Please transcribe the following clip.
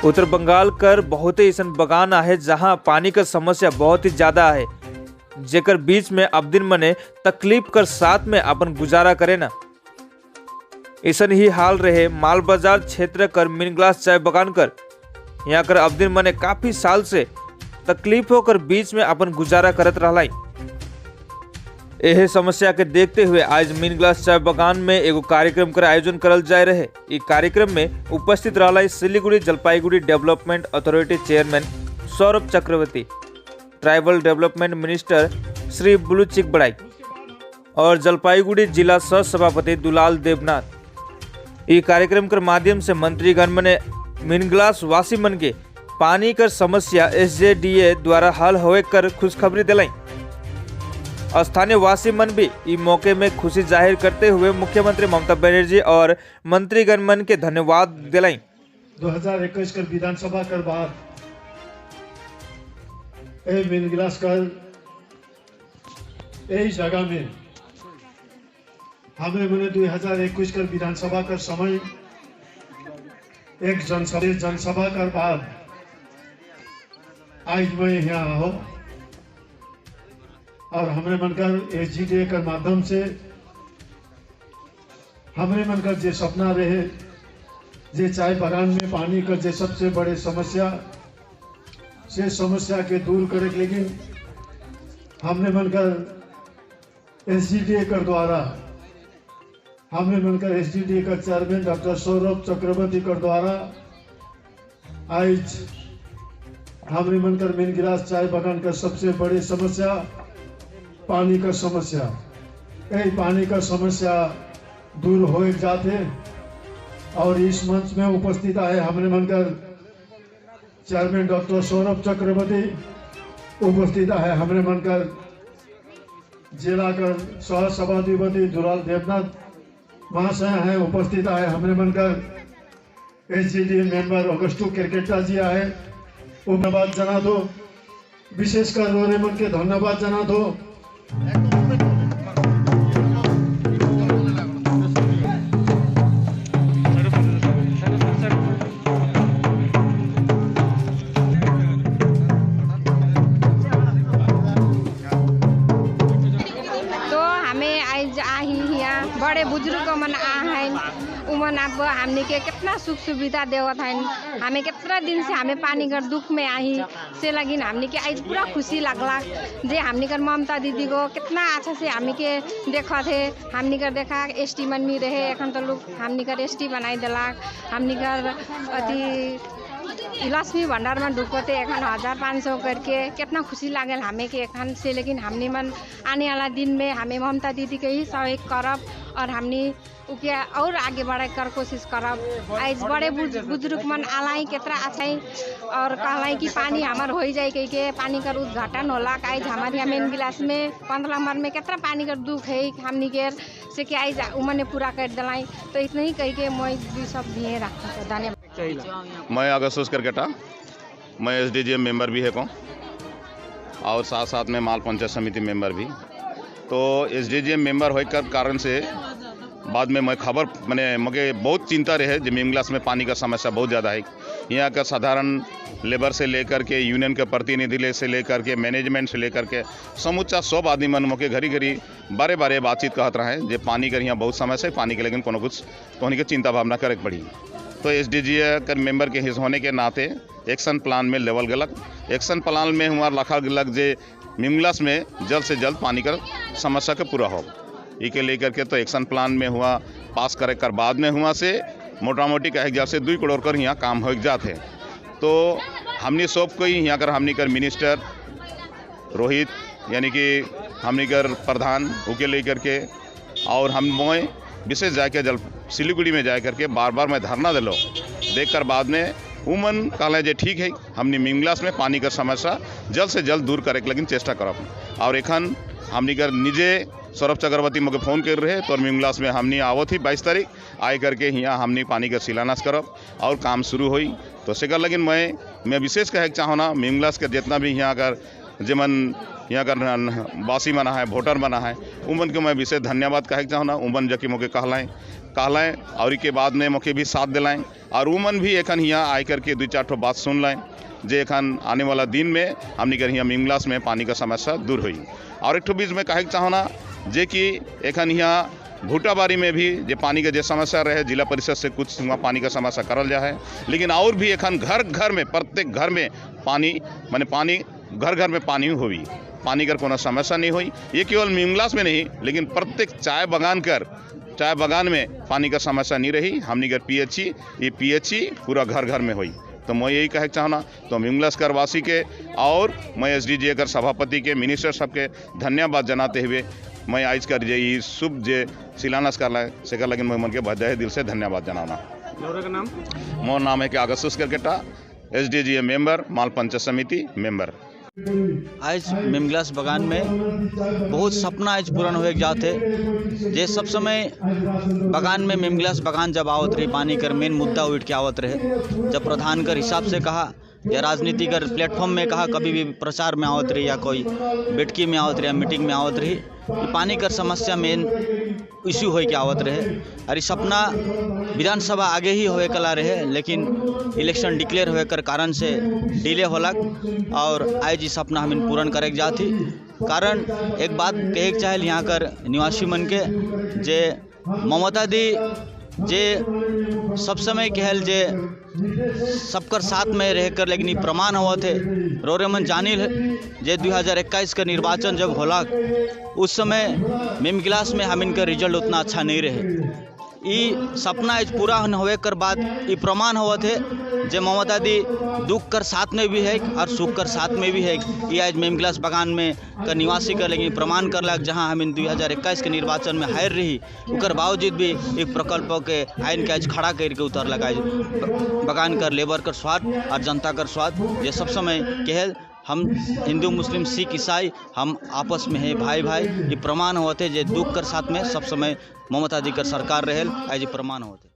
उत्तर बंगाल कर बहुत ही ऐसा बगान आहे जहां पानी का समस्या बहुत ही ज्यादा है, जेकर बीच में अब दिन मने तकलीफ कर साथ में अपन गुजारा करे ना। ऐसा ही हाल रहे मालबाजार क्षेत्र कर मिनग्लास चाय बगान कर। यहाँ कर अब दिन मने काफी साल से तकलीफों कर बीच में अपन गुजारा करत रहलाई। एहे समस्या के देखते हुए आज मिनग्लास चाय बगान में एगो कार्यक्रम कर आयोजन करल जाए रहे। ई कार्यक्रम में उपस्थित रहलाई सिलीगुड़ी Jalpaiguri development authority chairman Saurabh Chakraborty, tribal development minister Shri blue Chikbaraik और जलपाईगुड़ी जिला सह सभापति दुलाल देवनाथ। ई कार्यक्रम के माध्यम से मंत्रीगण मने मिनग्लास वासी मन के पानी कर समस्या एसजेडीए द्वारा हल होए कर खुशखबरी दिलाई। स्थानीय वासी मन भी ई मौके में खुशी जाहिर करते हुए मुख्यमंत्री ममता बनर्जी और मंत्रीगण मन के धन्यवाद दिलाई। 2021 कर विधानसभा कर बाद ए मिनग्लास कर यही जगह में हमें मैंने 2021 कर विधानसभा कर समय एक जनसभा जनसभा कर बाद आज मैं यहाँ हो और हमरे मन कर एस जी डी ए कर माध्यम से हमरे मन कर जे सपना रहे, जे चाय बागान में पानी का जे सबसे बड़े समस्या से समस्या के दूर करे, लेकिन हमने मन कर एस जी डी ए कर द्वारा हमने मन कर एस जी डी ए का चेयरमैन डॉक्टर सौरभ चक्रवर्ती कर द्वारा आज हमने मन कर मिनग्लास चाय बागान का सबसे बड़ी समस्या पानी का समस्या, यही पानी का समस्या दूर हो जाते। और इस मंच में उपस्थित आए हमने मनकर चेयरमैन डॉक्टर सौरभ चक्रवर्ती उपस्थित आए, हमने मनकर जिला कर सह सभाधिपति दुलाल देवनाथ महाशय हैं उपस्थित आए, हमने मनकर एस जी डी मेंबर ऑगस्टू केरकेट्टा जी आए, धन्यवाद जना दो। विशेषकर रोने मन के धन्यवाद जना दो। तो हमें आज आही यहाँ बड़े बुजुर्ग मन आ हैं, उमन अब हमने के कितना सुख सुविधा देवत हैं। हमें कितना दिन से हमें पानी कर दुख में आई से लगिन हमने के आज पूरा खुशी लगला जे हमने कर ममता दीदी को कितना अच्छा से हमने के देखा थे। हमने कर देखा एस टी मन में रहे, एखन तो लोग हमने कर एस टी बनाई दिलाक। हमने कर अति लक्ष्मी भंडार में ढुकते एखन 1500 करके कितना खुशी लागल हमें के एखन से। लेकिन हमने मन आने वाला दिन में हमें ममता दीदी के ही सहयोग करब और हमने उके और आगे बढ़ाए कर कोशिश करब। आज बड़े बुजुर्ग मन आलाई कितना अच्छा और कहलाई कि पानी हमार हो जाए कह के पानी कर उद्घाटन होला। आज हमारे यहाँ मेन गिलास में 15 नंबर में कितना पानी कर दुख है हमनी के से कि आज उमने पूरा कर दिलाई। तो इतना ही कह के मैं भी सब दिए रखता। धन्यवाद। मैं अगस्तुस केरकेट्टा, मैं S D G M member भी है को और साथ साथ में माल पंचायत समिति मेंबर भी। तो S D G M member होकर कारण से बाद में मैं खबर मैंने मुझे बहुत चिंता रहे जो मिनग्लास में पानी का समस्या बहुत ज़्यादा है। यहाँ का साधारण लेबर से लेकर के यूनियन के प्रतिनिधि से लेकर के मैनेजमेंट से लेकर के समूचा सब आदमी मन मुझे घड़ी घड़ी बारे बारे बातचीत कहत रहे जे पानी का यहाँ बहुत समस्या है, पानी के लेकिन कोनो कुछ तो उन्हीं के चिंता भावना करे पड़ी। तो एस डी जी ए कर मेंबर के हिस्सा होने के नाते एक्शन प्लान में लेवल गलक। एक्शन प्लान में हमारा लखा गलक जे मिनग्लास में जल्द से जल्द पानी का समस्या के पूरा हो, के लेकर के तो एक्शन प्लान में हुआ पास करे कर बाद में हुआ से मोटा मोटी कहे जा से 2 करोड़ कर यहाँ काम हो जाते। तो हमने सब कोई यहाँ कर हमने कर मिनिस्टर रोहित यानी कि हमने कर प्रधान उके लेकर के और हम मोए विशेष जाके जल सिलीगुड़ी में जा करके बार बार मैं धरना दिलो देख कर बाद में उमन कहले जे ठीक है हमने मिनग्लास में पानी का समस्या जल्द से जल्द दूर करे के लेकिन चेष्टा करब। और एखन हमनी कर निजे सौरभ चक्रवर्ती मुझे फोन कर रहे तो मिनग्लास में हमनी आवत ही 22 तारीख आए करके यहाँ हमनी पानी का शिलान्यास करब और काम शुरू हुई। तो से कर लेकिन मैं विशेष कहे चाहो ना मिनग्लास के जितना भी यहाँ कर जेमन यहाँ कर वासी मना है वोटर बना है उमन के मैं विशेष धन्यवाद कहे चाहो ना। उमन जबकि मुझे कहलाएँ कहलें और के बाद में मोके भी साथ दिलाएँ और उमन भी एखन हियाँ आय करके 2-4 ठो बात सुन लें जे एखन आने वाला दिन में हमनी के हियाँ मिमग्लास में पानी का समस्या दूर हुई। और एक ठो बीच में कहे चाहना जे कि एखन हियाँ भूटाबारी में भी जे पानी के जे समस्या रहे जिला परिषद से कुछ वहाँ पानी का समस्या करल जा है, लेकिन और भी एखन घर घर में प्रत्येक घर में पानी माने पानी घर घर में पानी हुई, पानी कर कोनो समस्या नहीं हुई। ये केवल मिमग्लास में नहीं लेकिन प्रत्येक चाय बागान में पानी का समस्या नहीं रही। हमनी कर पीएचई ये पीएचई पूरा घर घर में हुई। तो मैं यही कहे चाहना तो मिमग्लास कर वासी के और मैं एसडीजे कर सभापति के मिनिस्टर सबके धन्यवाद जनाते हुए मैं आज कर जे ई शुभ जे शिलान्यास कर से कर लेकिन मैं मन के बधाई दिल से धन्यवाद जनाना। नाम मोर नाम है कि अगस्तुस करकेटा, एसडीजीए मेंबर, माल पंचायत समिति मेंबर। आज मिमग्लास बगान में बहुत सपना आज पूर्ण हो जाते जे सब समय बगान में मिमग्लास बगान जब आवत रही पानी कर मेन मुद्दा उठ के आवत रहे, जब प्रधान कर हिसाब से कहा या राजनीति कर प्लेटफॉर्म में कहा, कभी भी प्रचार में आवत रही या कोई बैठकी में आवत रही या मीटिंग में आवत रही, पानी कर समस्या मेन इश्यू हो के आवत रहे। और सपना विधानसभा आगे ही होए कला रहे लेकिन इलेक्शन डिक्लेयर होए कर कारण से डिले होलक और आज सपना हम पूर्ण करे जाती। कारण एक बात कहे चाहे यहाँ कर निवासी मन के जे ममता दी जे सब समय कहल जे सबकर साथ में रहकर लेकिन प्रमाण हुआ थे रोरे मन जानिल जे 2021 का निर्वाचन जब होला उस समय मिमग्लास में हम इनका रिजल्ट उतना अच्छा नहीं रहे। ई सपना आज पूरा होने कर बाद ई प्रमाण हुआ थे जे ममता दी दुख कर साथ में भी है और सुख कर साथ में भी है। ये आज मिमग्लास बगान में कर निवासी कर लेकिन प्रमाण कर लाग जहाँ हम इन 2021 के निर्वाचन में हार रही उकर बावजूद भी एक प्रकल्प के आइन के आज खड़ा करके उतर लगा बगान कर लेबर कर स्वाद और जनता कर स्वाद ये सब समय कहल हम हिंदू मुस्लिम सिख ईसाई हम आपस में है भाई भाई। ये प्रमाण होते जे दुख कर साथ में सब समय ममता जी कर सरकार रहे आज प्रमाण होते।